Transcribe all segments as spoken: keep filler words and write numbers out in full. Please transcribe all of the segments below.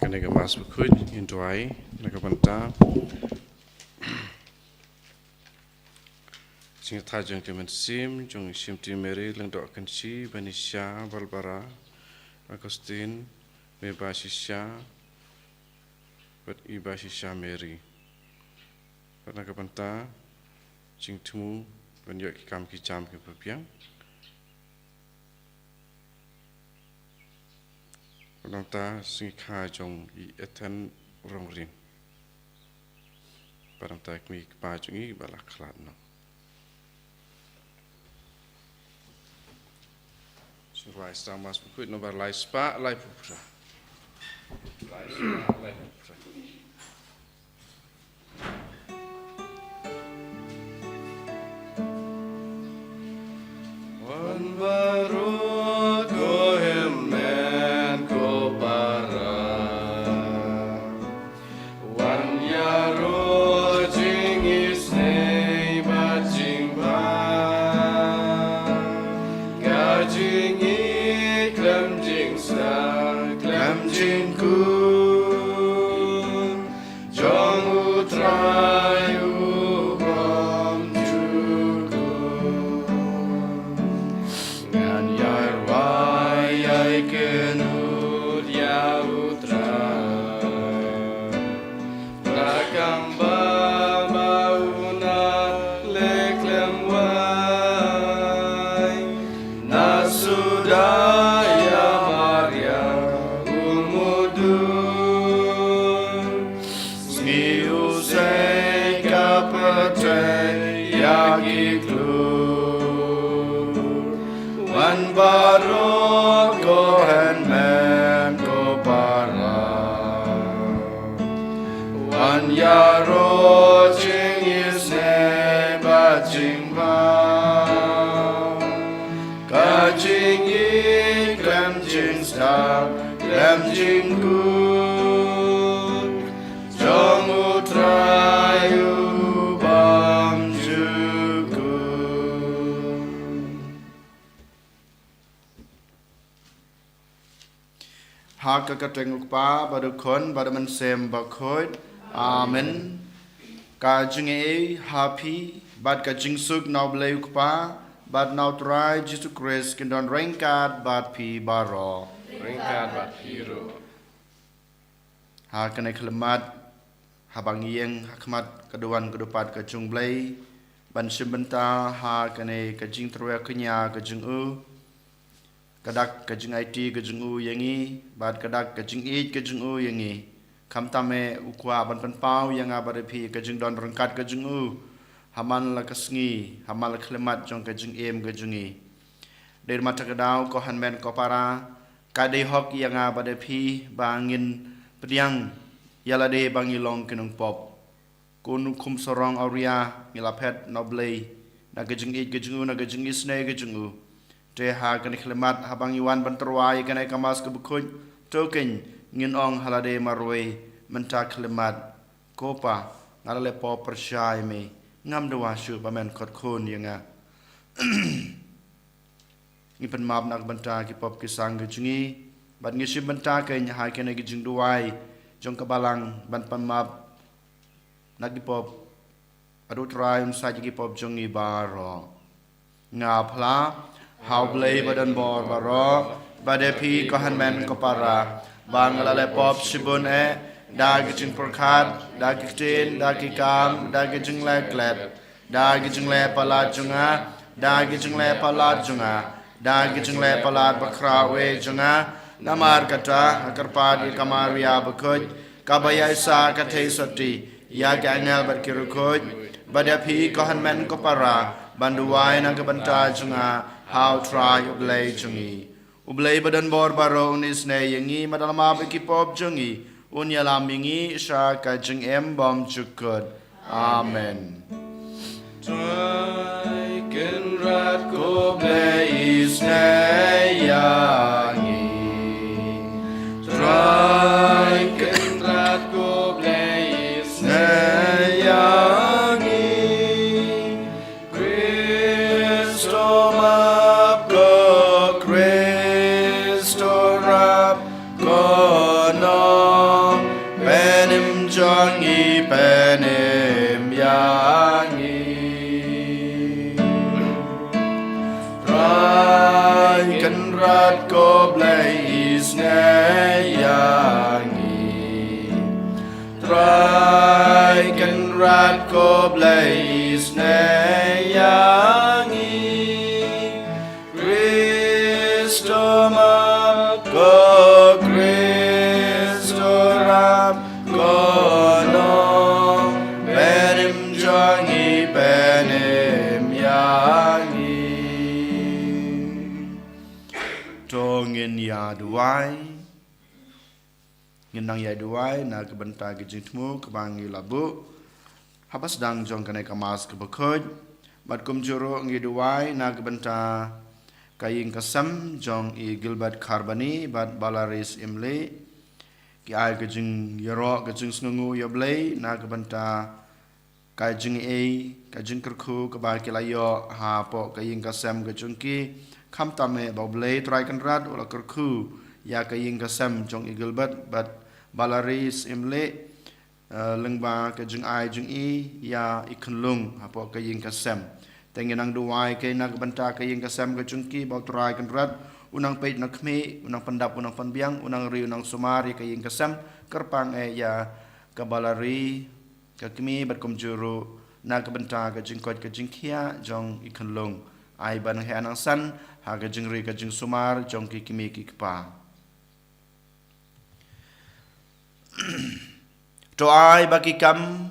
Kane ka Mass bakhuid ngin duwai na ka bynta jingïatai jong ka mynsiem jong i Shimti Mary Lyngdoh Kynshi, Banisha, Barbara, Augustine, Mebashisha bad Ibashisha Mary. Bad na ka bynta jingthmu ban ïoh ki kam ki jam kiba biang. Bad na ka bynta sngi kha jong i Ethan Rongrin. Bad na ka bynta i kmie i kpa jong i ba la khlad noh. Sngewbha sdang Mass bakhuid nombar lai spah laiphew phra. Lai spah laiphew phra. Wan baroh ko hynmen ko para, wan ïaroh jingisynei bad jingbha, ka jingïeit khlem jingstad khlem jingkut jong U Trai U Bymjukut. Ngan ïa rwai ïa kynnoh ïa U Trai. Ba kam ba ba u na leh khlem wai, na suda ïa Maria u mudui. Sngi u sei ka pyrthei ïa ki klur. Wan baroh ko hynmen ko para, wan ïaroh jingisynei bad jingbha, ka jingïeit khlem jingstad khlem jingkut jong U Trai U Bymjukut. Ha ka kyrteng U Kpa bad U Khun bad U Mynsiem Bakhuid. Amen. Ka jingaiei ha phi bad ka jingsuk na U Blei U Kpa bad na U Trai Jisu Khrist kin don ryngkat bad phi baroh. Ryngkat bad phi ruh. Ha kane ka khyllipmat, haba ngi ïeng ha khmat ka duwan ka dupat ka jong U Blei ban shim bynta ha kane ka jingtyrwa kñia ka jong u, ka dak ka jingaiti ka jong u ïa ngi bad ka dak ka jingïeit ka jong u ïa ngi. Khamtam eh u kwah ban pynpaw ïa nga bad ïa phi ka jingdon ryngkat ka jong u ha man la ka sngi, ha man la ka khyllipmat jong ka jingim ka jong ngi. Dei namar kata ka daw, ko hynmen ko para, ka dei hok ïa nga bad ïa phi ba ngin pdiang ïa lade ba ngi long ki nongpop. Ko nu khum sarong awria ngi la phet na U Blei, na ka jingïeit ka jong u, na ka jingisynei ka jong u. Te ha kane ka khyllipmat haba ngi wan ban tyrwa ïa kane ka Mass kaba khuid, to kein ngin ong ha lade marwei mynta ka khyllipmat: Ko Pa, nga la leh pop pyrshah ïa me, ngam dawa shuh ba men khot khun ïa nga. Ngi pynmap na ka bynta ki pop ki sang ki jong ngi, bad ngi shim bynta kein ha kine ki jingduwai jong ka balang ban pynmap na ki pop. Haduh Trai un sait ïa ki pop jong ngi baroh. Nga phla ha U Blei ba don bor baroh, bad ïa phi ko hynmen ko para, ba nga la leh pop shibun eh, da ki jingpyrkhat, da ki ktien, da ki kam, da ki jingleh klet, da ki jingleh palat jong nga, da ki jingleh palat jong nga, da ki jingleh palat bakhraw eh jong nga. Namar kata, nga kyrpad ïa ka Maria bakhuid, kaba ïaisah ka theisotti ïa ki angel bad ki riewkhuid, bad ïa phi ko hynmen ko para, ban duwai na ka bynta jong nga ha U Trai U Blei jong ngi. U Blei ba don bor baroh un isynei ïa ngi, bad un map ïa ki pop jong ngi, un ïalam ïa ngi sha ka jingim bymjukut. Amen. Trai Kynrad ko Blei isynei ïa ngi. Trai Kynrad ko Blei isynei ïa ngi. Khristo map ko, Khristo rap ko, no jong i pynim ïa ngi. Trai Kynrad ko Blei isynei ïa ngi. Trai Kynrad ko Blei isynei ïa ngi. Kristo map, ko Kristo rap, ko long pynim jong i pynim ïa ngi. To ngin ïa duwai. Ngin nang ïa duwai na ka bynta ka jingthmu kaba ngi la buh haba sdang jong kane ka Mass kaba khuid. Bad kumjuh ruh ngi duwai na ka bynta ka ïing ka sem jong i Gilbert Kharbani bad Balaris Imli. Ki ai ka jingïaroh, ka jingsngewnguh ïa U Blei na ka bynta ka jingaiei, ka jingkyrkhu kaba ki la ïoh hapoh ka ïing ka sem ka jong ki. Khamtam eh ba U Blei Trai Kynrad u la kyrkhu ïa ka ïing ka sem jong i Gilbert bad Balaris Imli, eh, lyngba ka jingai jong i ïa i khunlung hapoh ka ïing ka sem. Te ngin nang duwai keiñ na ka bynta ka ïing ka sem ka jong ki, ba U Trai Kynrad u nang peit u nang khmih, u nang pyndap u nang pynbiang, u nang ri u nang sumar ïa ka ïing ka sem, kyrpang eh ïa ka Balari, ka kmie bad kumjuh ruh na ka bynta ka jingkoit ka jingkhiah jong i khunlung. Ai ba nang heh nang san ha ka jingri ka jingsumar jong ki kmie ki kpa. To ai ba ki kam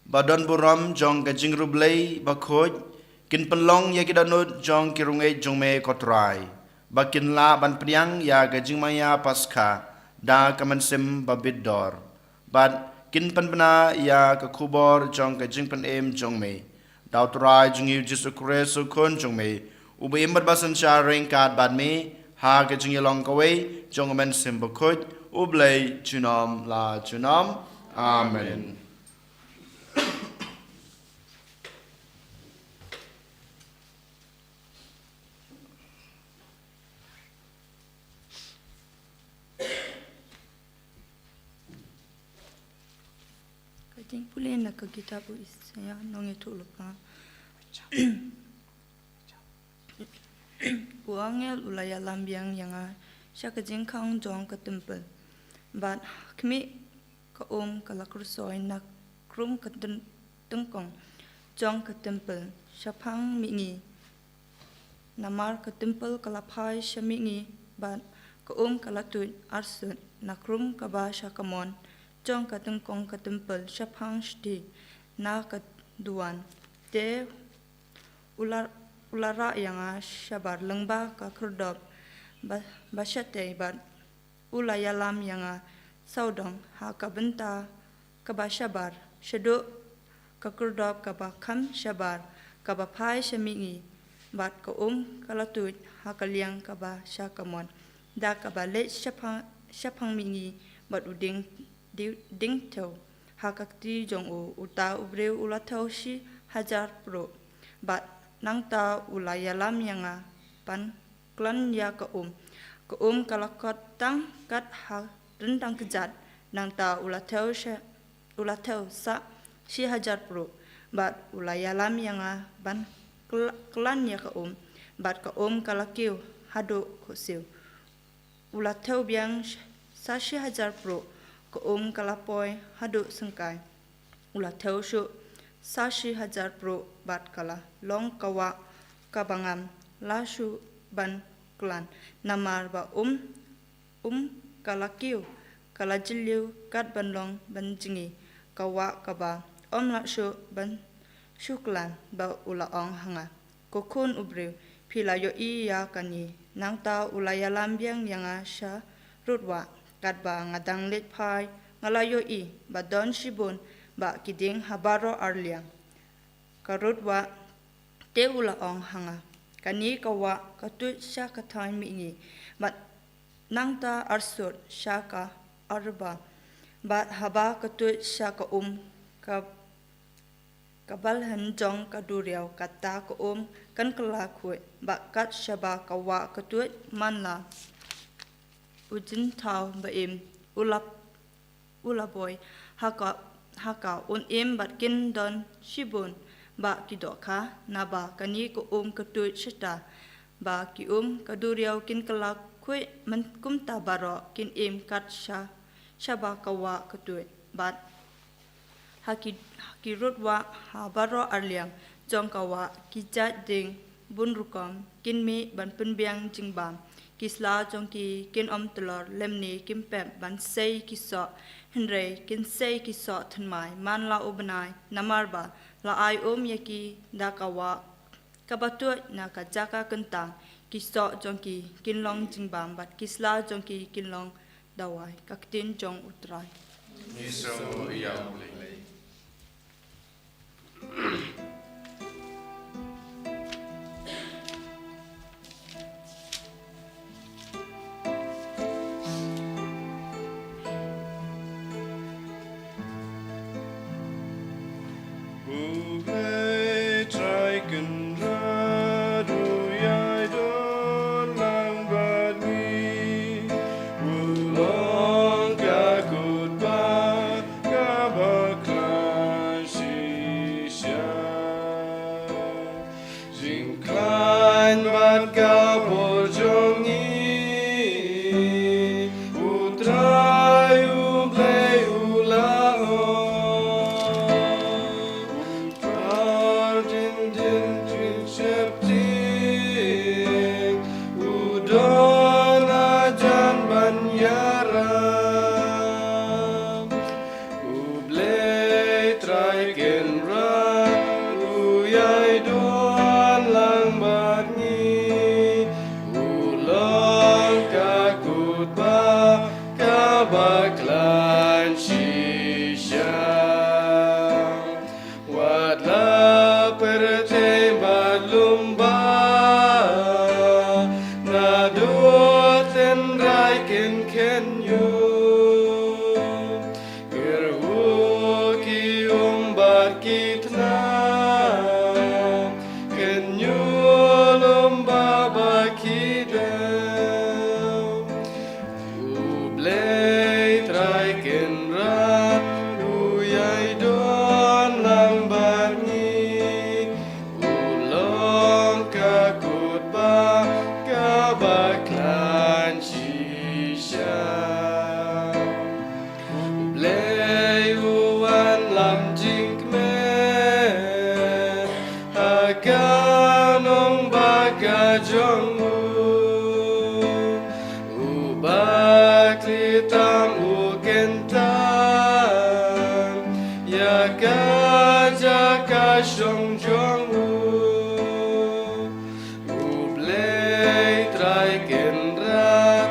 ba don burom jong ka jingriewblei bakhuid kin pynlong ïa ki dohnud jong ki riewngeit jong me ko Trai, ba kin lah ban pdiang ïa ka jingmaïa Paskha da ka mynsiem ba bit dor. Bad kin pynbna ïa ka khubor jong ka jingpynim jong me da U Trai jong ngi U Jisu Khrist U Khun jong me, uba im bad ba synshar ryngkat bad me ha ka jingïalong kawei jong U Mynsiem Bakhuid, U Blei junom la junom. Amen. Ka jingpule na ka kitab u Isaïah nongïathuhlypa. U angel u la ïalam biang ïa nga sha ka jingkhang jong ka templ. Bad khmih, ka um ka la kyrsoi na krum ka tyn-, tyngkong jong ka templ shaphang mihngi. Namar ka templ ka la phai sha mihngi bad ka um ka la tuid arsut na krum kaba sha kamon jong ka tyngkong ka templ shaphang shithi na ka duwan. Te u la, u la rah ïa nga shabar lyngba ka khyrdop ba, ba shatei bad u la ïalam ïa nga sawdong ha ka bynta kaba shabar shaduh ka khyrdop kaba kham shabar kaba phai sha mihngi. Bad ka um ka la tuid ha ka liang kaba sha kamon da kaba leit shaphang, shaphang mihngi bad u dieng, dieng, dieng thew ha ka kti jong u. Uta u briew u la thew shi hajar pruh. Bad nangta u la ïalam ïa nga ban klan ïa ka um. Ka um ka la kot tang kat ha ryndang kjat, nangta u la thew sha, u la thew sah shi hajar pruh. Bad u la ïalam ïa nga ban kla-, klan ïa ka um. Bad ka um ka la kiew haduh khuhsiew. U la thew biang sh-, sah shi hajar pruh, ka um ka la poi haduh syngkai. U la thew shuh sah shi hajar pruh bad ka la long ka wah kaba ngam lah shuh ban klan. Namar ba um, um ka la kiew, ka la jylliew kat ban long ban jngi, ka wah kaba ym lah shuh ban shu klan. Bad u la ong ha nga, ko khun u briew, phi la ïohi ïa kane. Nangta u la ïalam biang ïa nga sha rud wah. Katba nga dang leit phai, nga la ïohi ba don shibun bah ki dieng ha baroh arliang ka rud wah. Te u la ong ha nga, kane ka wah ka tuid sha ka thaiñ mihngi. Bad nangta arsut sha ka arba. Bad haba ka tuid sha ka um ka ka balhyn jong ka duriaw, kata ka um kan kylla khuid. Bad kat shaba ka wah ka tuid, man la u jingthaw ba im u la, u la boi ha ka, ha ka un im bad kin don shibun ba ki dohkha, naba kane ka um ka tuid shata ba ki um ka duriaw kin kylla khuid. Mynta kumta baroh kin im kat sha, shaba ka wah ka tuid, bad ha ki, ha ki rud wah ha baroh arliang jong ka wah ki jait dieng bun rukom kin mih ban pynbiang jingbam. Ki sla jong ki kin ym tlor lymne kin pep ban sei ki soh, hynrei kin sei ki soh thymmai man la u bnai, namar ba la ai um ïa ki da ka wah kaba tuid na ka jaka kyntang. Ki soh jong ki kin long jingbam bad ki sla jong ki kin long dawai. Ka ktien jong U Trai. Ngi sngewbha ïa U Blei. U Blei Trai Kynrad, u ïai don lang bad ngi, u long ka kutbah kaba khlaiñ shisha. Jingkhlaiñ bad ka bor jong ngi, U Trai U Blei u la ong. U Trai dien dien, u sheptieng, u don hajan ban ïarap. U Blei Trai Kynrad, u ïai don lang bad ngi, u long ka kutbah kaba khlaiñ shisha. Wat la pyrthei bad lum ba naduh tynrai kin kynñiuh. Kyrhuh ki um bad ki tnat, kynñiuh lum ba ba ki dew. U Blei Trai Kynrad, u ïai don lang bad ngi, u long ka kutbah kaba khlaiñ shisha. U Blei u wanlam jingkmen ha ka nongbah ka jong u. U bakla tam, u kyntam ïa ka jaka shong jong u. U Blei Trai Kynrad,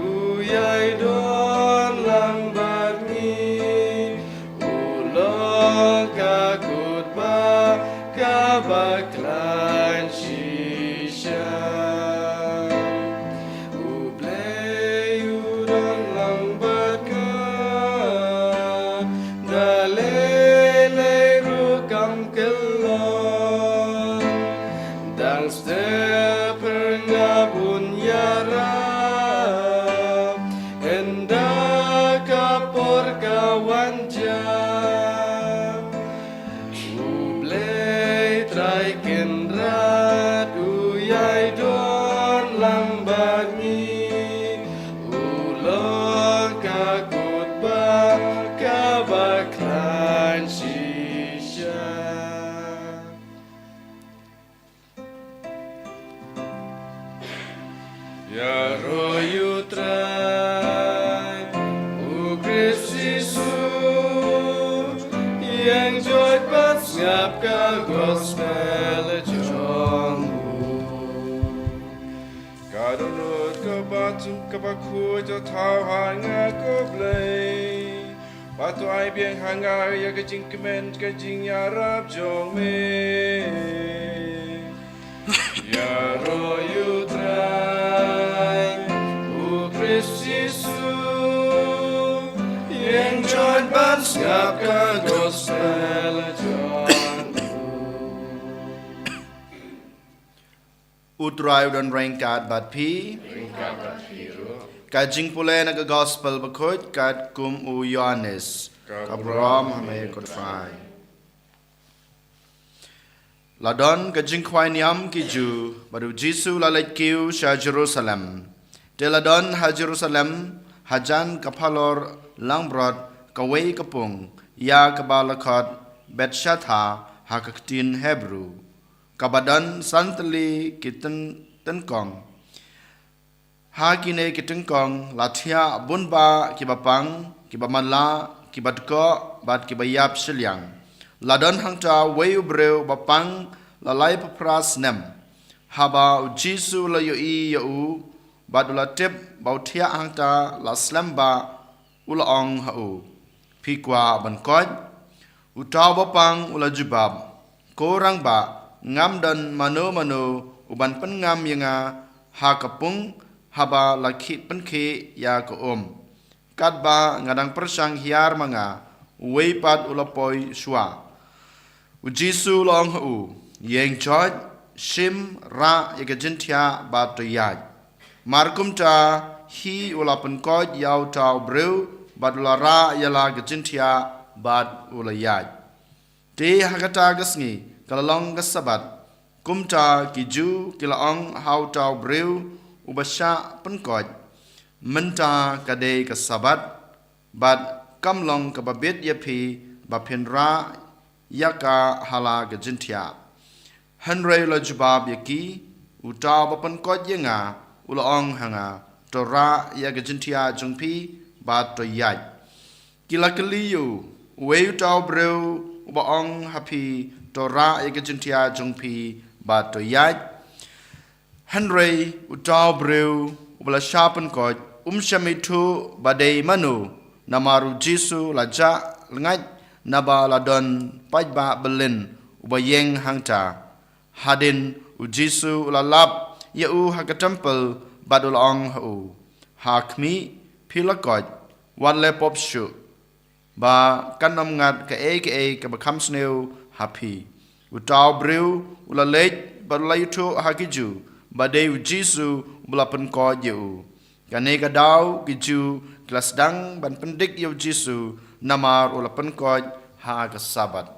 u ïai don lang bad ngi, u long ka kutbah kaba khlaiñ shisha. U Blei u don lang bad nga da lei lei rukom kyllon. Dang step pyrngap un ïarap ynda ka por ka wan jia. U Blei Trai Kynrad, u ïai don lang bad ngi, u long ka kutbah kaba khlaiñ shisha. Ïaroh ïa U Trai, U Khrist Jisu, ïeng joit bad sngap ka gospel jong u. Ka dohnud kaba jong kaba khuid, to thaw ha nga ko Blei. Bad to ai biang ha nga ïa ka jingkmen ka jingïarap jong me. Ïaroh ïa U Trai, U Khrist Jisu, ïeng joit bad sngap ka gospel jong u. U Trai u don ryngkat bad phi. Ryngkat bad phi ruh. Ka jingpule na ka gospel bakhuid katkum u Ïoannis. Ka burom ha me ko Trai. La don ka jingkhwai niam ki Jiw, bad u Jisu u la leit kiew sha Jerusalem. Te la don ha Jerusalem, hajan ka phalor langbrot, kawei ka pung, ïa kaba la khot Bethzatha ha ka ktien Hebru, kaba don san tylli ki tyn-, tyngkong. Ha kine ki tyngkong la thiah bun bah kiba pang, kiba matlah, kiba dkoh, bad kiba ïap shiliang. La don hangta uwei u briew ba pang la laiphew phra snem. Haba u Jisu u la ïohi ïa u, bad u la tip ba u thiah hangta, la slem bha, u la ong ha u, "Phi kwah ban koit?" Uta uba pang u la jubab, "Ko Rangbah, ngam don mano mano uban pynngam ïa nga ha ka pung haba la khie, pynkhie ïa ka um. Katba nga dang pyrshang hiar ma nga, uwei pat u la poi shuwa." U Jisu u la ong ha u, "Ïeng joit, shim, rah ïa ka jingthiah bad to ïaid." Mar kumta hi u la pynkoit ïa uta u briew, bad u la rah ïa la ka jingthiah, bad u la ïaid. Te ha kata ka sngi ka la long ka Sabbath. Kumta ki Jiw ki la ong ha uta u briew uba shah pynkoit, "Mynta ka dei ka Sabbath, bad kam long kaba bit ïa phi ba phin rah ïa ka ha la ka jingthiah." Hynrei u la jubab ïa ki, "Uta uba pynkoit ïa nga u la ong ha nga, 'To rah ïa ka jingthiah jong phi, bad to ïaid.'" Ki la kylli ïa u, "Uei uta u briew uba ong ha phi, 'To rah ïa ka jingthiah jong phi, bad to ïaid'?" Hynrei uta u briew uba la shah pynkoit um shym ithuh ba dei mano, namar u Jisu u la jah lyngngait, naba la don paidbah byllien uba ïeng hangta. Hadien u Jisu u la lap ïa u ha ka templ, bad u la ong ha u, "Ha khmih, phi la koit, wat leh pop shuh, ba kan ym ngat kaei kaei kaba kham sniew ha phi." Uta u briew u la leit bad u la ïathuh ha ki Jiw ba dei u Jisu uba la pynkoit ïa u. Kane ka daw ki Jiw ki la sdang ban pyndik ïa u Jisu, namar u la pynkoit ha ka Sabbath.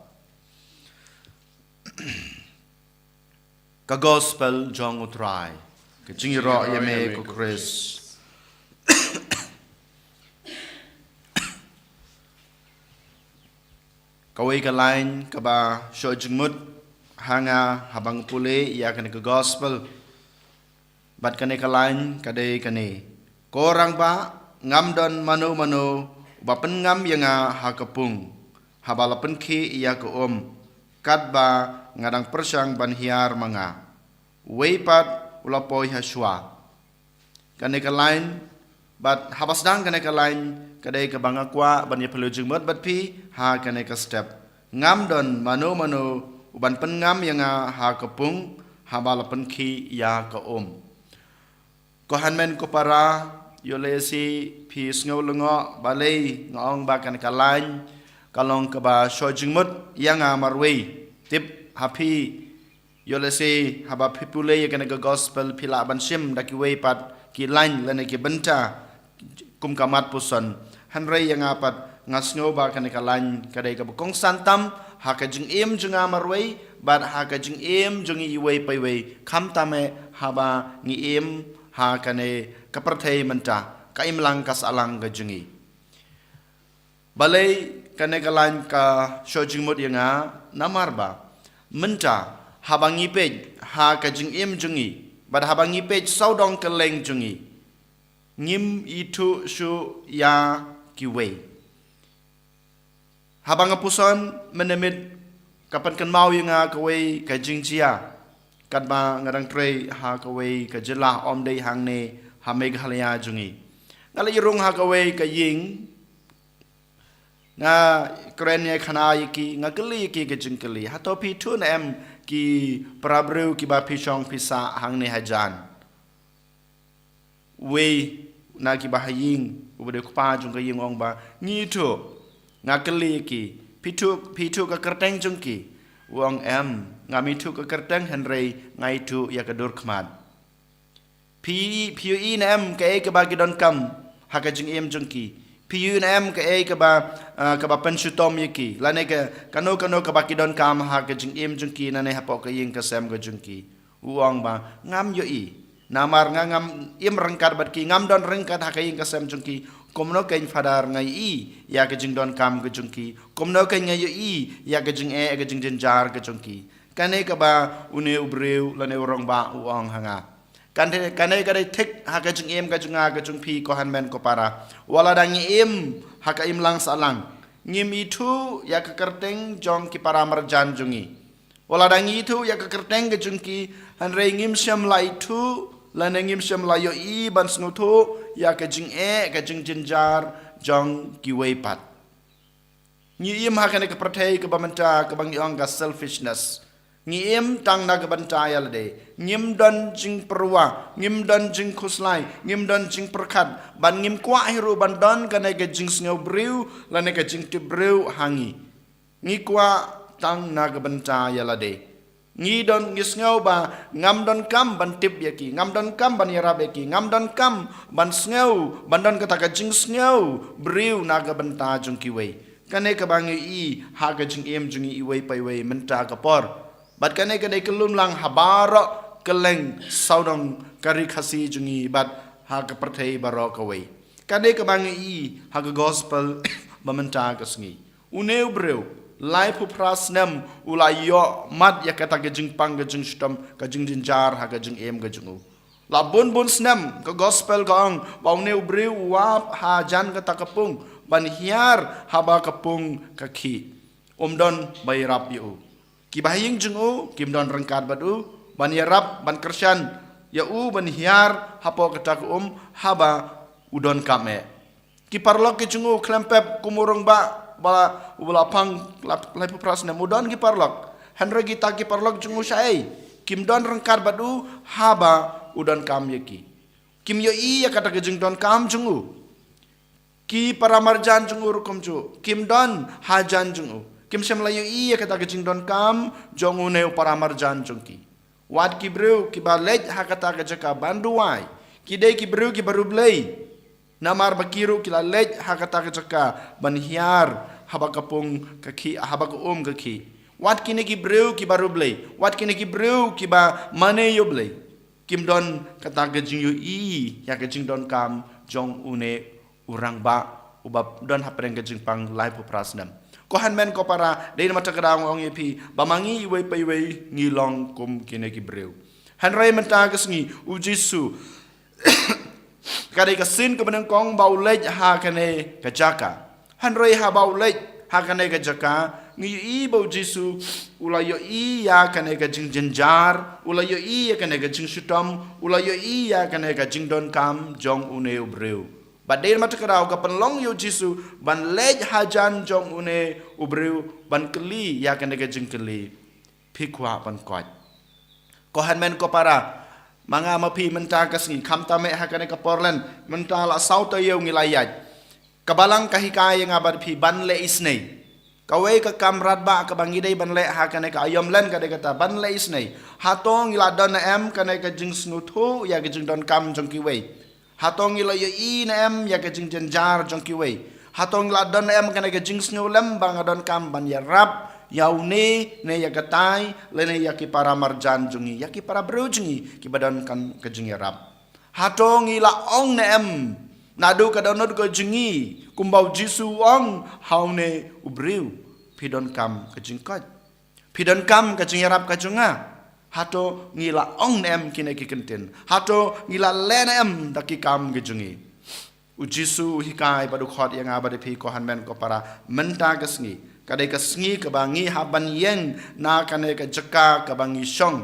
Ka Gospel jong u Trai. Ka jingïaroh ïa me ko Khrist. Kawei ka lain kaba shoh jingmut ha nga haba nga pule ïa kane ka Gospel. Bad kane ka lain ka dei kane: "Ko Rangbah, ngam don mano mano uba pynngam ïa nga ha ka pung haba la pynkhih ïa ka um, katba nga dang pyrshang ban hiar ma nga. Uwei pat u la poi ha shuwa." Kane ka lain, bad haba sdang kane ka lain, ka dei kaba nga kwah ban ïa pule jingmut bad phi ha kane ka step: "Ngam don mano mano uban pynngam ïa nga ha ka pung haba la pynkhih ïa ka um." Ko hynmen ko para, ïoh lehse phi sngew lyngngoh balei nga ong ba kane ka lain ka long kaba shoh jingmut ïa nga marwei. Tip ha phi, ïoh lehse haba phi pule ïa kane ka Gospel phi lah ban shim da kiwei pat ki lain lane ki bynta kum ka mat puson. Hynrei ïa nga pat nga sngew ba kane ka lain ka dei kaba kongsan tam ha ka jingim jong nga marwei bad ha ka jingim jong ngi iwei pa iwei, khamtam eh haba ngi im ha kane ka pyrthei mynta, ka imlang ka sahlang ka jong ngi. Balei kane ka lain ka shoh jingmut ïa nga? Namar ba mynta haba ngi peit ha ka jingim jong ngi bad haba ngi peit sawdong kylleng jong ngi, ngim ithuh shuh ïa kiwei. Haba nga puson mynne miet, ka pynkynmaw ïa nga kawei ka jingjia katba nga dang trei ha kawei ka jylla, ym dei hangne ha Meghalaya jong ngi. Nga la ïarung ha kawei ka ïing, nga kren ïa khana ïa ki, nga kylli ïa ki ka jingkylli: "Hato phi ithuh ne em ki para briew kiba phi shong phi sah hangne hajan?" Uwei na kiba ha ïing, uba dei u kpa jong ka ïing, u ong ba: "Ngi ithuh." Nga kylli ïa ki: "Phi ithuh, phi ithuh ka kyrteng jong ki?" U ong: "Em, ngam ithuh ka kyrteng, hynrei nga ithuh ïa ka dur khmat." "Phi, phi ïohi ne em kaei kaba ki donkam ha ka jingim jong ki? Phi ïohi ne em kaei kaba, ah, kaba pynshitom ïa ki, lane ka, kano kano kaba ki donkam ha ka jingim jong ki, lane hapoh ka ïing ka sem ka jong ki. U ong ba, ngam ïohi. Namar nga ngam im ryngkat bad ki, ngam don ryngkat ha ka ïing ka sem jong ki. Kumno kein Father nga ïohi ïa ka jingdonkam ka jong ki? Kumno kein nga ïohi ïa ka jingeh, ka jingjynjar ka jong ki? Kane kaba une u briew lane u rangbah u ong ha nga. Kane, kane ka dei thik ha ka jingim ka jong nga, ka jong phi, ko hynmen ko para. Wat lada ngi im ha ka imlang sahlang, ngim ithuh ïa ka kyrteng jong ki para marjan jong ngi. Wat lada ngi ithuh ïa ka kyrteng ka jong ki, hynrei ngim shym la ithuh lane ngim shym la ïohi ban sngewthuh ïa ka jingeh, ka jingjynjar jong kiwei pat. Ngi im ha kane ka pyrthei kaba mynta kaba ngi ong ka selfishness. Ngi im tang na ka bynta ïa lade. Ngim don jingpyrwa, ngim don jingkhuslai, ngim don jingpyrkhat, bad ngim kwah hi ruh ban don kane ka jingsngew briew lane ka jingtip briew ha ngi. Ngi kwah tang na ka bynta ïa lade. Ngi don, ngi sngew ba ngam donkam ban tip ïa ki, ngam donkam ban ïarap ïa ki, ngam donkam ban sngew, ban don kata ka jingsngew briew na ka bynta jong kiwei. Kane kaba ngi ïohi ha ka jingim jong ngi iwei pa iwei mynta ka por. Bad kane ka dei ka lumlang ha baroh kylleng sawdong ka ri Khasi jong ngi bad ha ka pyrthei baroh kawei. Kane kaba ngi ïohi ha ka gospel ba mynta ka sngi. Une u briew, laiphew phra snem u la ïoh mat ïa kata ka jingpang, ka jingshitom, ka jingjynjar ha ka jingim ka jong u. La bun bun snem, ka gospel ka ong ba une u briew u ap hajan kata ka pung ban hiar haba ka pung ka khih. Um don ba ïarap ïa u. Kiba ha ïing jong u kim don ryngkat bad u ban ïarap, ban kyrshan ïa u, ban hiar hapoh kata ka um haba u donkam eh. Ki paralok ki jong u khlem pep kum u rangbah ba u la pang la, laiphew phra snem, u don ki paralok. Hynrei kita ki paralok jong u shaei? Kim don ryngkat bad u haba u donkam ïa ki. Kim ïohi ïa kata ka jingdonkam jong u. Ki para marjan jong u ruh kumjuh, kim don hajan jong u. Kim shym la ïohi ïa kata ka jingdonkam jong une u para marjan jong ki. Wat ki briew kiba leit ha kata ka jaka ban duwai, ki dei ki briew kiba riewblei. Namar ba ki ruh ki la leit ha kata ka jaka ban hiar haba ka pung ka khih, haba ka um ka khih. Wat kine ki briew kiba riewblei, wat kine ki briew kiba mane ïa U Blei, kim don kata ka jingïohi ïa ka jingdonkam jong une u rangbah uba don hapdeng ka jingpang laiphew phra snem. Ko hynmen ko para, dei namar kata ka daw nga ong ïa phi ba ma ngi iwei pa iwei ngi long kum kine ki briew. Hynrei mynta ka sngi u Jisu, ka dei ka sien kaba nyngkong ba u leit ha kane ka jaka. Hynrei haba u leit ha kane ka jaka, ngi ïohi ba u Jisu u la ïohi ïa kane ka jingjynjar, u la ïohi ïa kane ka jingshitom, u la ïohi ïa kane ka jingdonkam jong une u briew. Bad dei namar kata ka daw ka pynlong ïa u Jisu ban leit hajan jong une u briew ban kylli ïa kane ka jingkylli. Phi kwah ban koit? Ko hynmen ko para, ma nga ma phi mynta ka sngi, khamtam eh ha kane ka por lehse, mynta la saw taïew ngi la ïaid. Ka Balang ka hikai ïa nga bad phi ban leh isynei. Kawei ka kam radbah kaba ngi dei ban leh ha kane ka aïom lehse ka dei kata, ban leh isynei. Hato ngi la don ne em kane ka jingsngewthuh ïa ka jingdonkam jong kiwei? Hato ngi la ïohi ne em ïa ka jingjynjar jong kiwei? Hato ngi la don ne em kane ka jingsngewlem ba nga donkam ban ïarap ïa une ne ïa katai, lane ïa ki para marjan jong ngi, ïa ki para briew jong ngi kiba donkam ka jingïarap? Hato ngi la ong ne em naduh ka dohnud ka jong ngi, kumba u Jisu u ong ha une u briew, phi donkam ka jingkoit? Phi donkam ka jingïarap ka jong nga? Hato ngi la ong ne em kine ki kyntien? Hato ngi la leh ne em da ki kam ki jong ngi? U Jisu u hikai bad u khot ïa nga bad ïa phi ko hynmen ko para, mynta ka sngi ka dei ka sngi kaba ngi hap ban ïeng na kane ka jaka kaba ngi shong.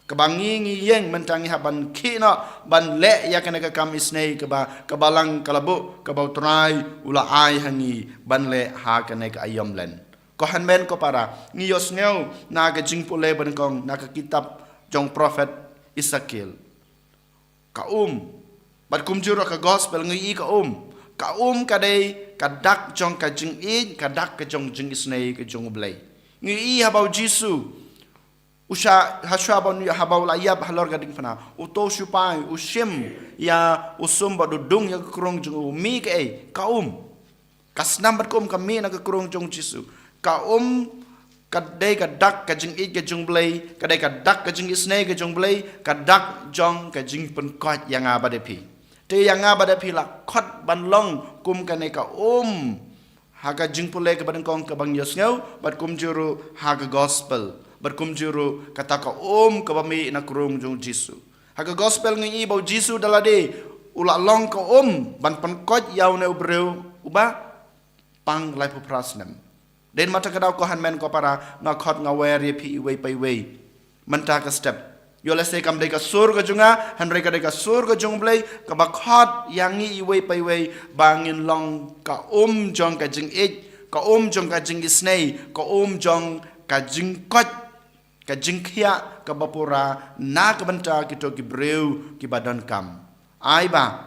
Kaba ngi, ngi ïeng mynta ngi hap ban khih noh ban leh ïa kane ka kam isynei kaba ka Balang ka la buh, kaba u Trai u la ai ha ngi ban leh ha kane ka aïom lehse. Ko hynmen ko para, ngi ïohsngew na ka jingpule ba nyngkong na ka kitab jong prophet Esekiel. Ka um. Bad kumjuh ruh ka gospel ngi ïohi ka um. Ka um ka dei ka dak jong ka jingïeit, ka dak ka jong jingisynei ka jong U Blei. Ngi ïohi haba u Jisu u sha, ha shuwa ban, haba u la ïap halor ka diengphna, uto u sipai u shim ïa u sum bad u dung ïa ka krung jong u, mih kaei? Ka um. Ka snam bad ka um ka mih na ka krung jong u Jisu. Ka um ka dei ka dak ka jingïeit ka jong u Blei, ka dei ka dak ka jingisynei ka jong u Blei, ka dak jong ka jingpynkhuid ïa nga bad ïa phi. Te ïa nga bad ïa phi la khot ban long kum kane ka um ha ka jingpule kaba nyngkong kaba ngi ïohsngew, bad kumjuh ruh ha ka gospel, bad kumjuh ruh kata ka um kaba mih na krung jong u Jisu. Ha ka gospel ngi i ba u Jisu da lade u la long ka um ban pynkhuid ïa une u briew uba pang laiphew phra snem. Dei namar kata ka daw ko hynmen ko para, nga khot nga wer ïa phi iwei pa iwei mynta ka step. Ïoh lehse kam dei ka sur ka jong nga, hynrei ka dei ka sur ka jong u Blei kaba khot ïa ngi iwei pa iwei ba ngin long ka um jong ka jingïeit, ka um jong ka jingisynei, ka um jong ka jingkhuid, ka jingkhiah kaba pura na ka bynta kito ki briew kiba donkam. Ai ba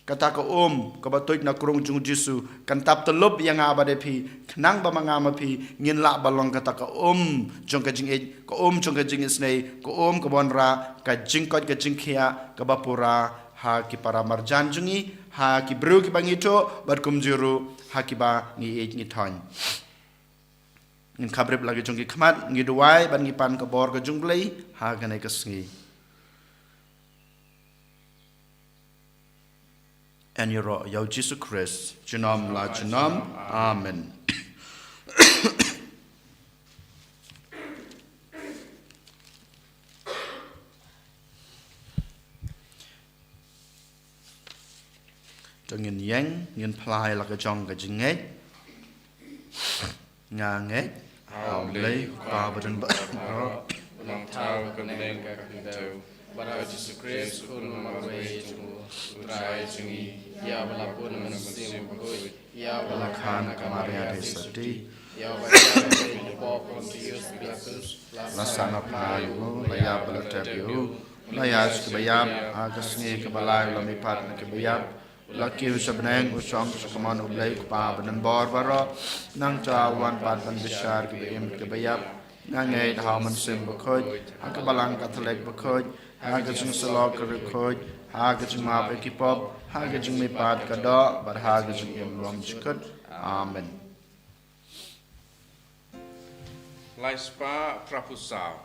kata ka um kaba tuid na krung jong u Jisu kan tap tyllup ïa nga bad ïa phi, khnang ba ma nga ma phi ngin lah ban long kata ka um jong ka jingïeit, ka um jong ka jingisynei, ka um kaba wanrah ka jingkhuid ka jingkhiah kaba pura ha ki para marjan jong ngi, ha ki briew kiba ngi ïathuh, bad kumjuh ruh ha kiba ngi ïeit ngi thoiñ. Ngin khapbrip la ki jong ki khmat, ngi duwai bad ngi pan ka bor ka jong u Blei ha kane ka sngi. Yn ïaroh ïa u Jisu Khrist junom la junom. Amen. To ngin ïeng, ngin phla ïa la ka jong ka jingngeit. Nga ngeit ha u Blei u Kpa badonbor baroh, u nongthaw ka bneng ka khyndew, bad ha u Jisu Khrist u khun marwei jong u, u Trai jong ngi, ïa uba la bun na u Mynsiem Bakhuid, ïa uba la kha na ka Maria theisotti, ïa uba la ïap ha u pop Pontius Pilatus, la sah na phna ïa u, la ïap bad la tep ïa u, la ïaid sha kiba ïap, ha ka sngi kaba lai u la mihpat na kiba ïap, u la kiew sha bneng, u shong sha kamon u Blei u Kpa badonbor baroh. Nangta u wan pat ban bishar kiba im kiba ïap. Nga ngeit ha u Mynsiem Bakhuid, ha ka Balang Katholik bakhuid, ha ka jingsyllok ka riewkhuid, ha ka jingmap ïa ki pop, ha ka jingmihpat ka doh, bad ha ka jingim bymjukut. Amen. Lai spah phra phew saw.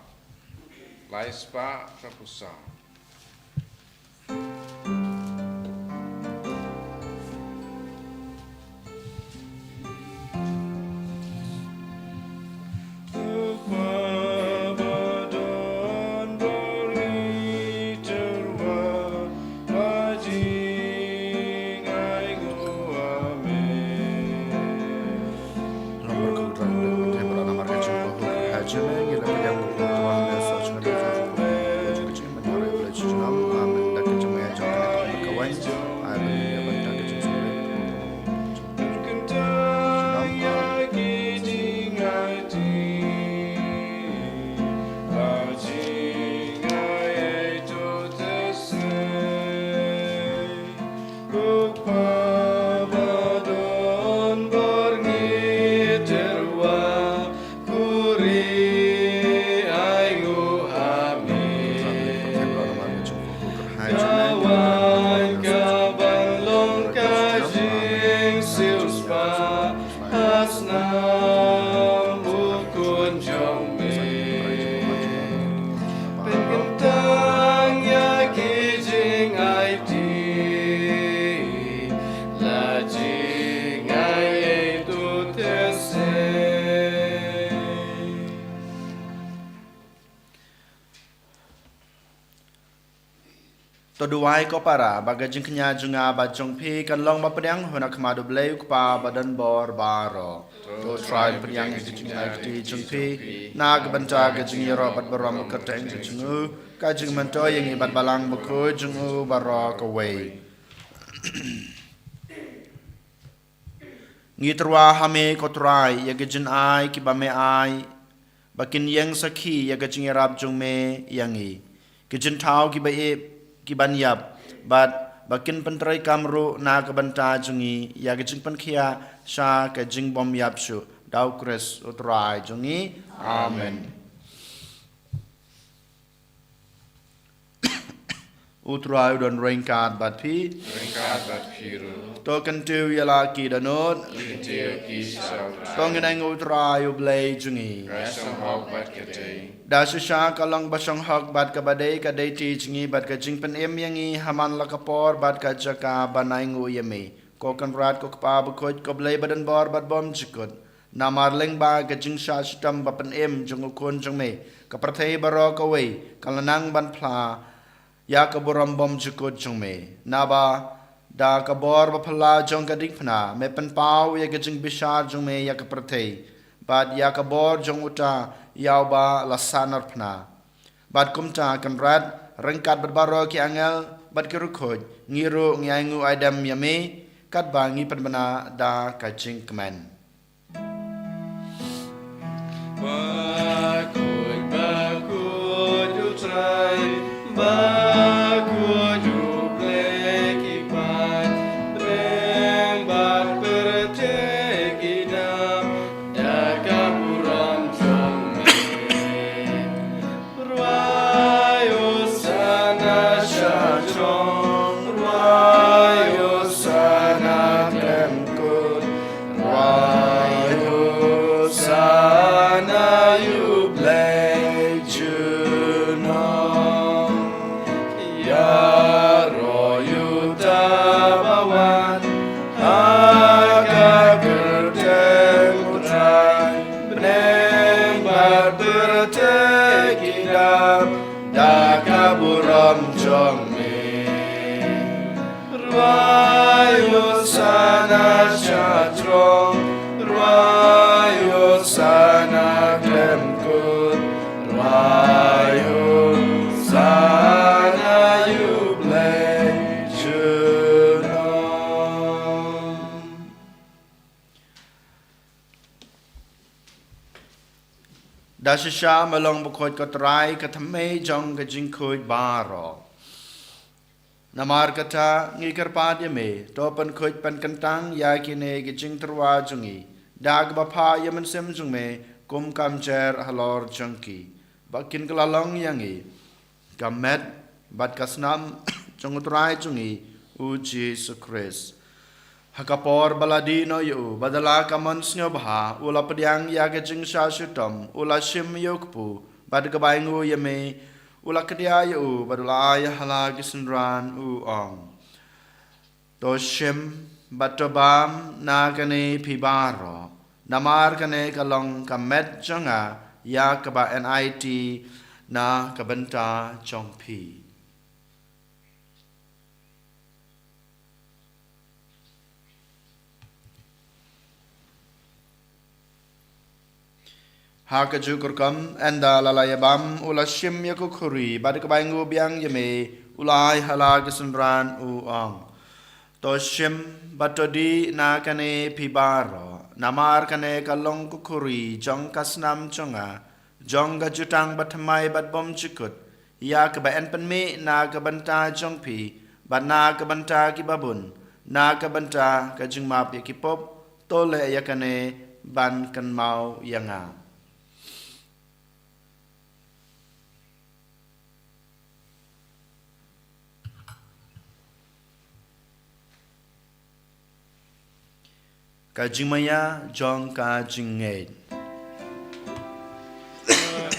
Lai spah phra phew saw. To duwai ko para, ba ka jingkñia jong nga bad jong phi kan long ba pdiang ha khmat u Blei u Kpa badonbor baroh. To Trai pdiang ïa ka jingïaid kti jong phi na ka bynta ka jingïaroh bad burom kyrteng jong u, ka jingmyntoi ïa ngi bad Balang Bakhuid jong u baroh kawei. Ngi tyrwa ha me ko Trai ïa ka jingai kiba me ai, ba kin ïeng sakhi ïa ka jingïarap jong me ïa ngi. Ki jingthaw kiba ïeit kiban ïap, bad ba kin pyntreikam ruh na ka bynta jong ngi ïa ka jingpynkhiah sha ka jingbymïap shuh. Da u Khrist u Trai jong ngi. Amen. U Trai u don ryngkat bad phi. Ryngkat bad phi ruh. To kyntiew ïa la ki dohnud. Kyntiew ïa ki sha U Trai. To ngin ainguh ïa U Trai U Blei jong ngi. Ka shong hok bad ka dei. Da shisha ka long ba shong hok bad kaba dei ka dei ti jong ngi bad ka jingpynim ïa ngi ha man la ka por bad ka jaka ban ainguh ïa me, ko Kynrad ko Kpa bakhuid, ko Blei badonbor bad bymjukut. Namar lyngba ka jingshah shitom bapynim jong U Khun jong me, ka pyrthei baroh kawei ka la nang ban phla ïa ka burom bymjukut jong me. Naba da ka bor baphylla jong ka diengphna me pynpaw ïa ka jingbishar jong me ïa ka pyrthei, bad ïa ka bor jong uta ïa uba la sahnarphna. Bad kumta Kynrad, ryngkat bad baroh ki angel bad ki riewkhuid, ngi ruh ngi ainguh aidem ïa me, katba ngi pynbna da ka jingkmen. Bakhuid, bakhuid U Trai, bakhuid U Blei ki paid, bneng bad pyrthei ki dap da ka burom jong me. Rwai Hosana sha jrong, rwai Hosana khlem kut, rwai Hosana ïa U Blei junom. Ïaroh ïa uta ba wan ha ka kyrteng U Trai, bneng bad pyrthei ki dap da ka burom jong me. Rwai Hosana sha jrong, rwai Hosana khlem kut, rwai Hosana ïa U Blei junom. Da shisha me long bakhuid ko Trai, ka thymmei jong ka jingkhuid baroh. Namar kata ngi kyrpad ïa me, to pynkhuid pynkyntang ïa kine ki jingtyrwa jong ngi da kaba phah ïa u Mynsiem jong me kum ka mjer halor jong ki, ba kin kylla long ïa ngi ka met bad ka snam jong U Trai jong ngi U Jisu Khrist. Ha ka por ba la dih noh ïa u, bad da la ka mon sngewbha u la pdiang ïa ka jingshah shitom, u la shim ïa u kpu, bad kaba ainguh ïa me u la kdiah ïa u, bad u la ai ha la ki synran u ong: To shim bad to bam na kane phi baroh, namar kane ka long ka met jong nga ïa kaba enai ti na ka bynta jong phi. Ha kajuh ka rukom, ynda la la ïa bam, u la shim ïa ka khuri, bad kaba ainguh biang ïa me u la ai ha la ki synran u ong: To shim bad to dih na kane phi baroh, namar kane ka long ka khuri jong ka snam jong nga, jong ka jutang bathymmai bad bymjukut, ïa kaba yn pynmih na ka bynta jong phi bad na ka bynta kiba bun, na ka bynta ka jingmap ïa ki pop. To leh ïa kane ban kynmaw ïa nga. Ka jingmaïa jong ka jingngeit.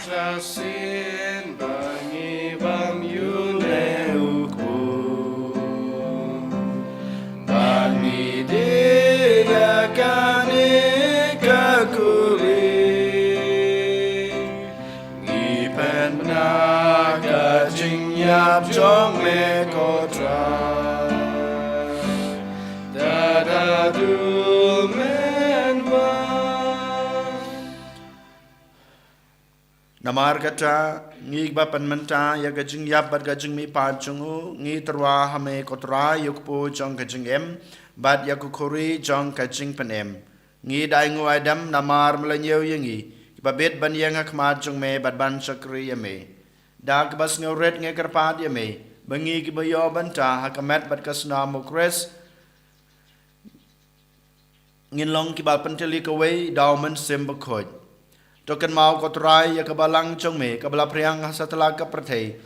Ka sien ba ngi bam ïa une u kpu, ba ngi dih ïa kane ka khuri, ngi pynbna ka jingïap jong me ko Trai. Da da du men wan. Namar kata, ngi ba pynmynta ïa ka jingïap bad ka jingmihpat jong u, ngi tyrwa ha me ko Trai ïa u kpu jong ka jingim bad ïa ka khuri jong ka jingpynim. Ngi da ainguh aidem namar me la ñiew ïa ngi kiba bit ban ïeng ha khmat jong me bad ban shakri ïa me. Da kaba sngewrit ngi kyrpad ïa me ba ngi kiba ïoh bynta ha ka met bad ka snam u Khrist ngin long kiba pyntylli kawei da u Mynsiem Bakhuid. To kynmaw ko Trai ïa ka balang jong me kaba la phriang ha satlak ka pyrthei,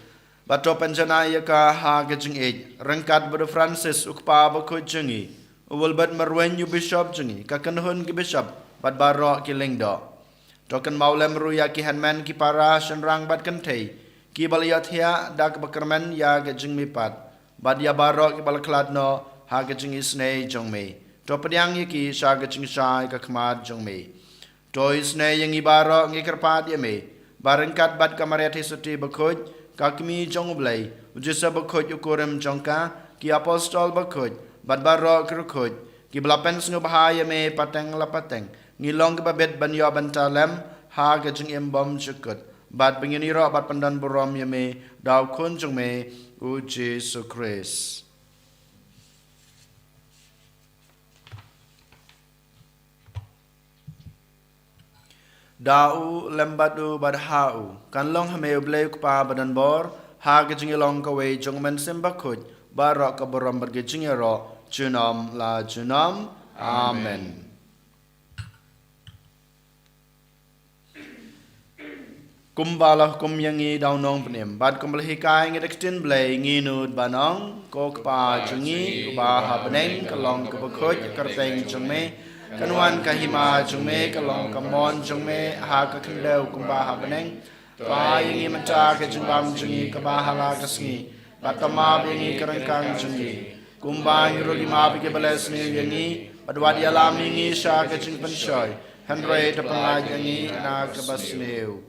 Bad to pynjanai ïa ka ha ka jingïeit, ryngkat bad u Francis u kpa bakhuid jong ngi, u Wilbert Marwein u bishop jong ngi, ka kynhun ki bishop, bad baroh ki lyngdoh. To kynmaw lem ruh ïa ki hynmen ki para shynrang bad kynthei, kiba la ïohthiah da kaba kyrmen ïa ka jingmihpat, bad ïa baroh kiba la khlad noh ha ka jingisynei jong me. To pdiang ïa ki sha ka jingshai ka khmat jong me. To isynei ïa ngi baroh, ngi kyrpad ïa me, ba ryngkat bad ka Maria Theisotti bakhuid, ka kmie jong u Blei, u Joseph bakhuid u kurim jong ka, ki apostol bakhuid, bad baroh ki riewkhuid, kiba la pynsngewbha ïa me pateng la pateng, ngi long kiba bit ban ïoh bynta lem ha ka jingim bymjukut, bad ba ngin ïaroh bad pyndonburom ïa me da u Khun jong me, u Jisu Khrist. Da u, lem bad u, bad ha u, kan long ha me u Blei u Kpa badonbor, ha ka jingïalong kawei jong u Mynsiem Bakhuid, baroh ka burom bad ka jingïaroh, junom la junom. Amen. Kumba la hukum ïa ngi da u Nongpynim, bad kumba la hikai ïa ngi da ka ktien Blei, ngi nud ban ong, Ko Kpa jong ngi, uba ha bneng, ka long kaba khuid ïa ka kyrteng jong me, kan wan ka hima jong me, ka long ka mon jong me, ha ka khyndew kumba ha bneng. To ai ïa ngi mynta ka jingbam jong ngi kaba ha la ka sngi, bad to map ïa ngi ka ryngkang jong ngi, kumba ngi ruh ngi map ïa kiba leh sniew ïa ngi, bad wat ïalam ïa ngi sha ka jingpynshoi, hynrei to pynlait ïa ngi na kaba sniew.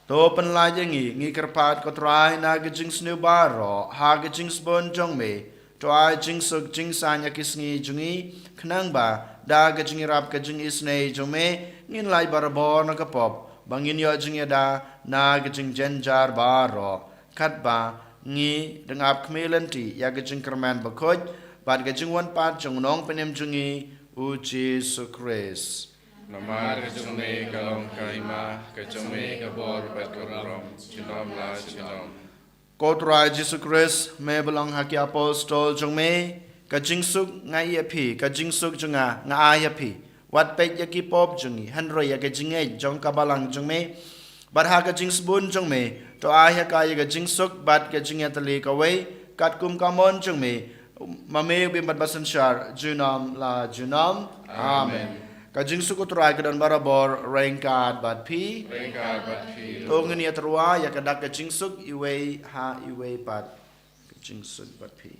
To pynlait ïa ngi, ngi kyrpad ko Trai, na ka jingsniew baroh, ha ka jingsbun jong me, to ai jingsuk jingsaiñ ïa ki sngi jong ngi, khnang ba da ka jingïarap ka jingisynei jong me, ngin lait barabor na ka pop, ba ngin ïoh jingïada na ka jingjynjar baroh, katba ngi dang ap khmih lynti ïa ka jingkyrmen bakhuid bad ka jingwan pat jong u Nongpynim jong ngi, u Jisu Khrist. Namar ka jong me ka long ka hima, ka jong me ka bor bad ka burom, junom la junom. Ko Trai Jisu Khrist, me ba la ong ha ki apostol jong me, ka jingsuk nga ai ïa phi, ka jingsuk jong nga nga ai ïa phi. Wat peit ïa ki pop jong ngi, hynrei ïa ka jingngeit jong ka balang jong me. Bad ha ka jingsbun jong me, to ai ha ka ïa ka jingsuk bad ka jingïatylli kawei, katkum ka mon jong me, ma me u bym bad basynshar, junom la junom. Amen. Amen. Ka jingsuk u Trai ka don barabor ryngkat bad phi. Ryngkat bad phi. To ngin ïatyrwa ïa ka dak ka jingsuk iwei ha iwei pat. Ka jingsuk bad phi.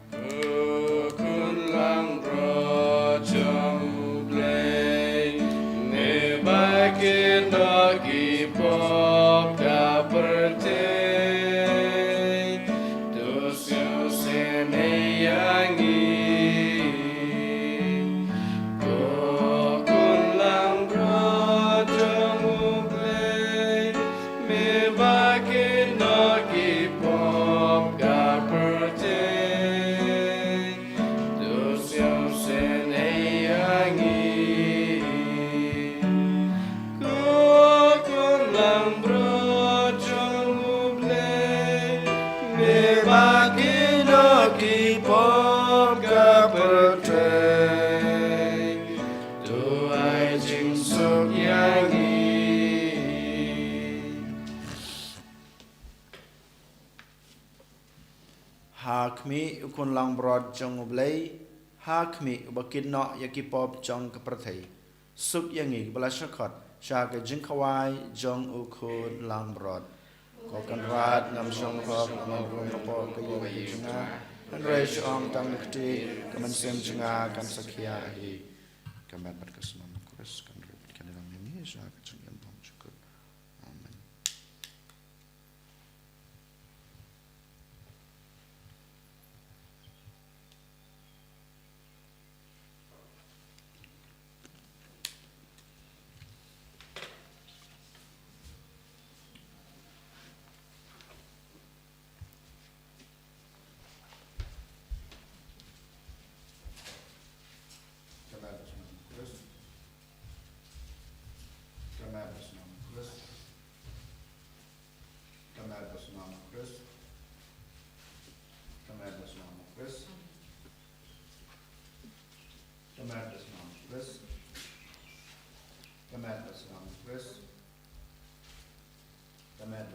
Ko Khun langbrot jong U Blei, me ba kynnoh ki pop ka pyrthei, to sngewsynei ïa ngi. Ko Khun langbrot jong U Blei, me ba kynnoh ki pop ka pyrthei, to sngewsynei ïa ngi. Ko Khun langbrot jong U Blei, me ba kynnoh ki pop ka pyrthei, to ai jingsuk ïa ngi. Ha khmih U Khun langbrot jong U Blei, ha khmih uba kynnoh ïa ki pop jong ka pyrthei, suk ïa ngi kiba la shah khot sha ka jingkhawai jong U Khun langbrot. Ko Kynrad, ngam shong hok ban rung hapoh ka ïing jong nga, hynrei shu ong tang ka kti, ka mynsiem jong nga kan sa khia hi. Ka met bad ka snam U Khrist kan rit kan ïalam ïa ngi sha ka jingim bymjukut. Amen.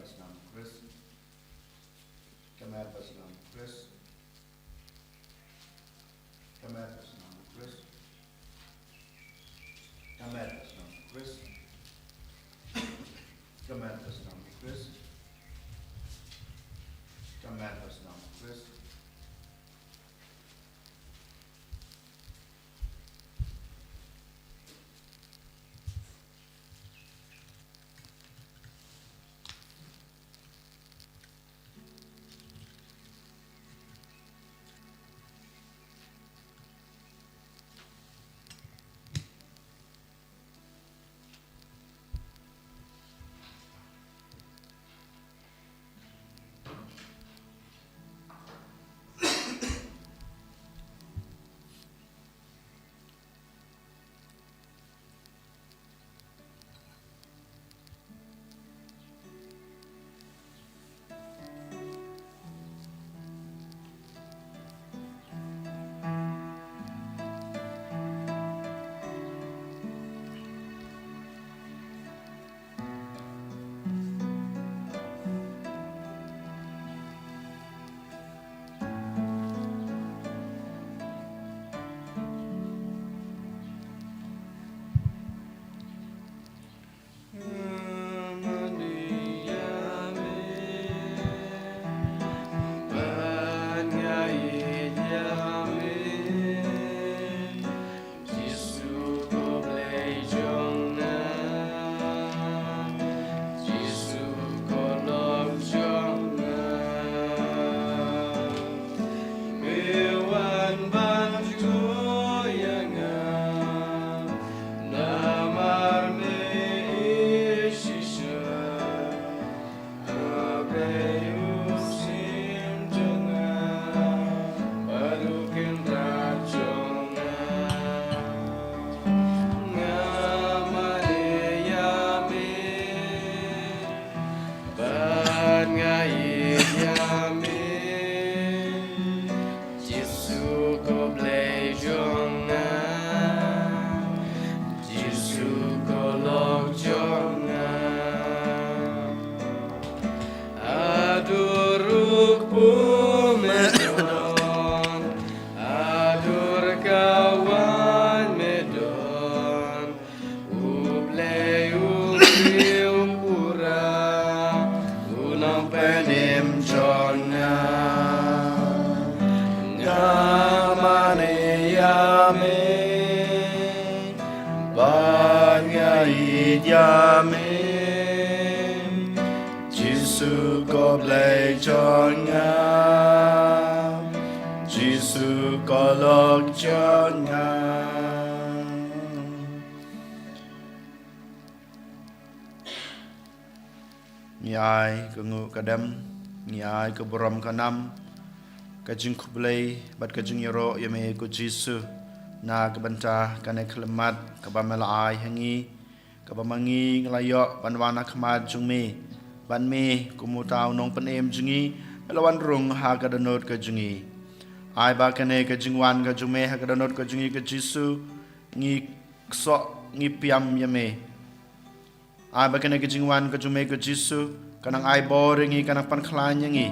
Ka met ba shnong Khrist. Ka met ba shnong Khrist. Ka met ba shnong Khrist. Ka met ba shnong Khrist. Ka met ba shnong Khrist. Jisu ko Blei jong nga, Jisu ko Lok jong nga. Adur u kpu me don, adur ka wan me don. U Blei u briew pura, u nongpynim jong nga. Nga mane ïa me, bad nga ïeit ïa me. Jisu ko Blei jong nga, Jisu ko Lok jong nga. Ngi ai ka nguh ka dem, ngi ai ka burom ka nam, ka jingkhublei bad ka jingïaroh ïa me ko Jisu, na ka bynta kane ka khyllipmat kaba me la ai ha ngi, kaba ma ngi ngi la ïoh ban wan ha khmat jong me. Bad me kum uta u nongpynim jong ngi, me la wan rung ha ka dohnud ka jong ngi. Ai ba kane ka jingwan ka jong me ha ka dohnud ka jong ngi ko Jisu, ngi ksoh ngi pdiang ïa me. Ai ba kane ka jingwan ka jong me ko Jisu, ka nang ai bor ïa ngi, ka nang pynkhlaiñ ïa ngi,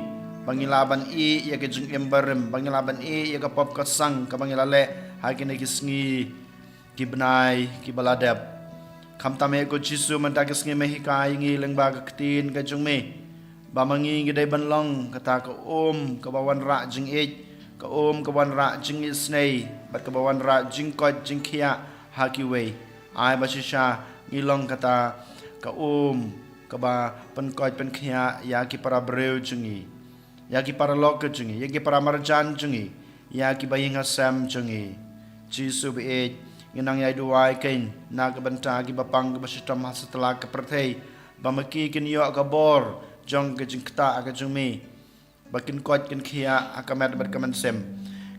ba ngin lah ban ïeh ïa ka jingim barim, ba ngin lah ban ïeh ïa ka pop ka sang kaba ngi la leh ha kine ki sngi ki bnai kiba la dep. Khamtam eh ko Jisu, mynta ka sngi me hikai ïa ngi lyngba ka ktien ka jong me, ba ma ngi ngi dei ban long kata ka um kaba wanrah jingïeit, ka um kaba wanrah jingisynei, bad kaba wanrah jingkoit jingkhiah ha kiwei. Ai ba shisha ngi long kata ka um kaba pynkoit pynkhiah ïa ki para briew jong ngi, ïa ki para lok ka jong ngi, ïa ki para marjan jong ngi, ïa kiba ïeng ha sem jong ngi. Jisu baieit, ngi nang ïai duwai kein na ka bynta kiba pang kiba shitom ha satlak ka pyrthei, ba ma ki kin ïoh ka bor jong ka jingktah ka jong me, ba kin koit kin khiah ha ka met bad ka mynsiem.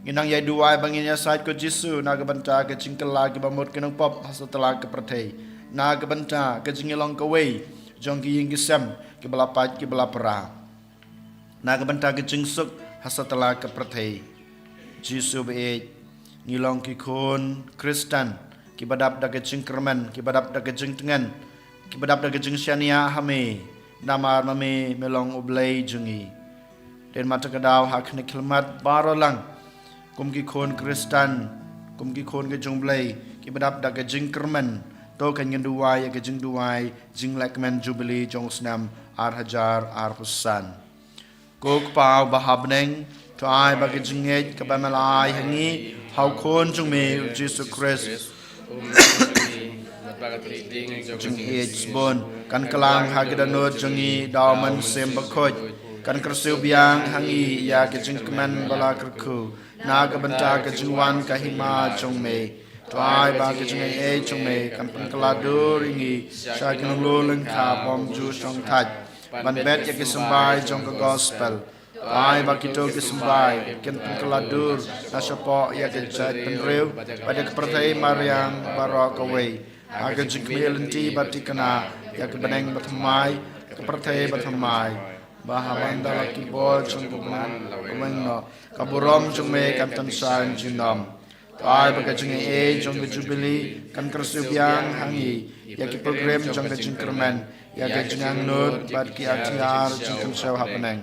Ngi nang ïai duwai ba ngin ïasaid ko Jisu na ka bynta ka jingkylla kiba mut ki nongpop ha satlak ka pyrthei, na ka bynta ka jingïalong kawei jong ki ïing ki sem kiba la pait kiba la pra, na ka bynta ka jingsuk ha satlak ka pyrthei. Jisu baieit, ngi long ki khun Khristan kiba dap da ka jingkyrmen, kiba dap da ka jingtngen, kiba dap da ka jingshaniah ha me. Namar ma me, me long U Blei jong ngi. Dien mynta ka daw ha kane ka khyllipmat baroh lang, kum ki khun Khristan, kum ki khun ki jong U Blei, ki ba dap da ka jingkyrmen, to kan ngin duwai ïa ka jingduwai jinglehkmen Jubili jong u snem ar hajar arphew san. Ko Kpa uba ha bneng, to ai ba ka jingngeit kaba me la ai ha ngi ha u Khun jong me U Jisu Khrist, jingngeit sbun kan kylla ha ki dohnud jong ngi da u Mynsiem Bakhuid, kan kyrsiew biang ha ngi ïa ka jingkmen ba la kyrkhu na ka bynta ka jingwan ka hima jong me. To ai ba ka jingaiei jong me kan pynkylla dur ïa ngi sha ki nongluleng ka bym ju shong thait ban bet ïa ki symbai jong ka gospel. To ai ba kito ki symbai kin pynkylla dur na shapoh ïa ka jaitbynriew bad ïa ka pyrthei mariang baroh kawei, ha ka jingkhmih lynti bad thikna ïa ka bneng bathymmai, ka pyrthei bathymmai, ba ha bynta la ki bor jong ka bneng la weng noh, ka burom jong me kan pynshai junom. To ai ba ka jingaiei jong ka Jubili kan kyrsiew biang ha ngi ïa ki pilgrim jong ka jingkyrmen, ïa ka jingangnud bad ki atiar jingkynshew ha bneng.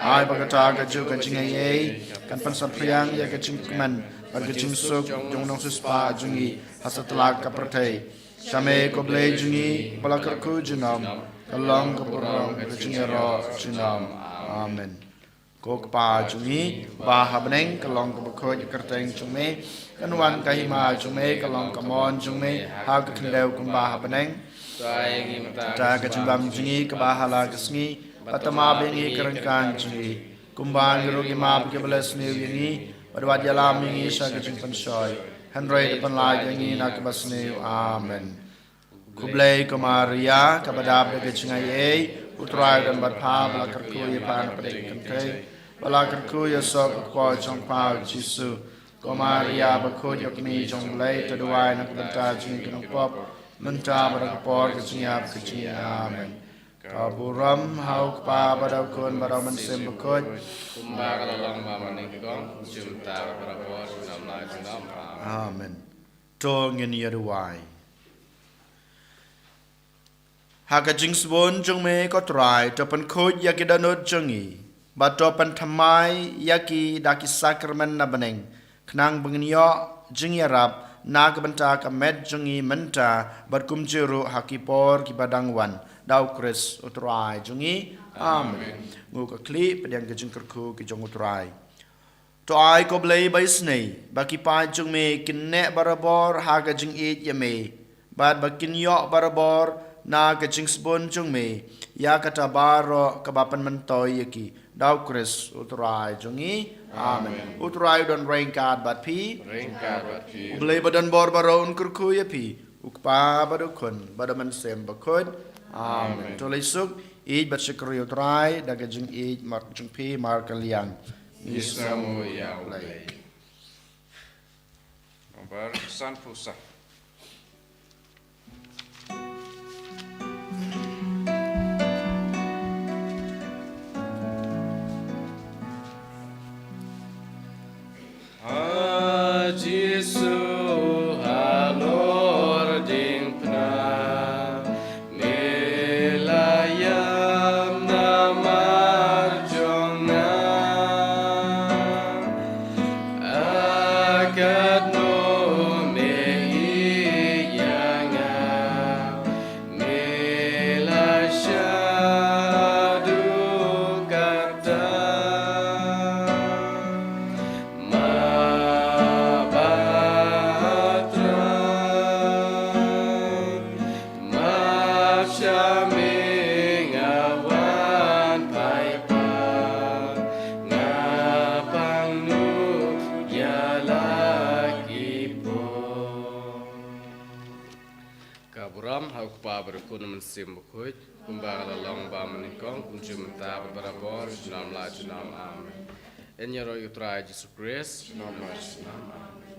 Ai ba kata kajuh ka jingaiei kan pynsaphriang ïa ka jingkmen bad ka jingsuk jong u nongsiewspah jong ngi ha satlak ka pyrthei. Sha me ko Blei jong ngi ba la kyrkhu junom, ka long ka burom, ka jingïaroh junom. Amen. Ko Kpa jong ngi ba ha bneng, ka long kaba khuid ka kyrteng jong me, kan wan ka hima jong me, ka long ka mon jong me ha ka khyndew kumba ha bneng. To ai ïa ngi mynta ka jingbam jong ngi kaba ha la ka sngi, bad to map ïa ngi ki ryngkang jong ngi, kumba ngi ruh ngi map ïa kiba la sniew ïa ngi, bad wat ïalam ïa ngi sha ka jingpynshoi, hynrei to pynlait ïa ngi na kaba sniew. Amen. Khublei ko Maria, kaba dap da ka jingaiei, U Trai u don bad pha, ba la kyrkhu ïa pha na pdeng kynthei, ba la kyrkhu ïa u soh ka kpoh jong pha U Jisu. Ko Maria bakhuid, ko Kmie jong U Blei, to duwai na ka bynta jong ngi ki nongpop, mynta bad ha ka por ka jingïap ka jong ngi. Amen. Ka burom ha U Kpa bad ha U Khun bad ha U Mynsiem Bakhuid, kumba ka la long ba mynnyngkong, kumjuh mynta bad barabor, junom la junom. Amen. Amen. To ngin ïa duwai. Ha ka jingsbun jong me ko Trai, to pynkhuid ïa ki dohnud jong ngi, bad to pynthymmai ïa ki da ki sakramen na bneng, khnang ba ngin ïoh jingïarap na ka bynta ka met jong ngi mynta, bad kumjuh ruh ha ki por kiba dang wan, da U Khrist U Trai jong ngi. Amen. Amen. Nguh ka khlieh, pdiang ka jingkyrkhu ki jong U Trai. To ai ko Blei ba isynei, ba ki paid jong me kin neh barabor ha ka jingïeit ïa me, bad ba kin ïoh barabor na ka jingsbun jong me, ïa kata baroh kaba pynmyntoi ïa ki, da U Khrist U Trai jong ngi. Amen. Amen. U Trai u don ryngkat bad phi. Ryngkat bad phi. U Blei ba don bor baroh un kyrkhu ïa phi, U Kpa bad U Khun bad U Mynsiem Bakhuid. Amen. Amen. To leit suk, ïeit bad shakri U Trai da ka jingïeit mar-, jong phi markylliang. Ngi sngew ïa U Blei. Nombar sanphew saw. Ha Jisu halor diengphna, me la ïam namar jong nga. Ha katno me ïeit ïa nga, me la shah duh katta. Map, ah Trai, map sha me nga wan paidbah, nga pangnud ïa la ki por. Ka burom ha U Kpa bad U Khun, U Mynsiem Bakhuid, kumba ka la long ba mynnyngkong, kumjuh mynta bad barabor, junom la junom. Amen. Yn ïaroh ïa U Trai Jisu Khrist. Junom la junom. Amen.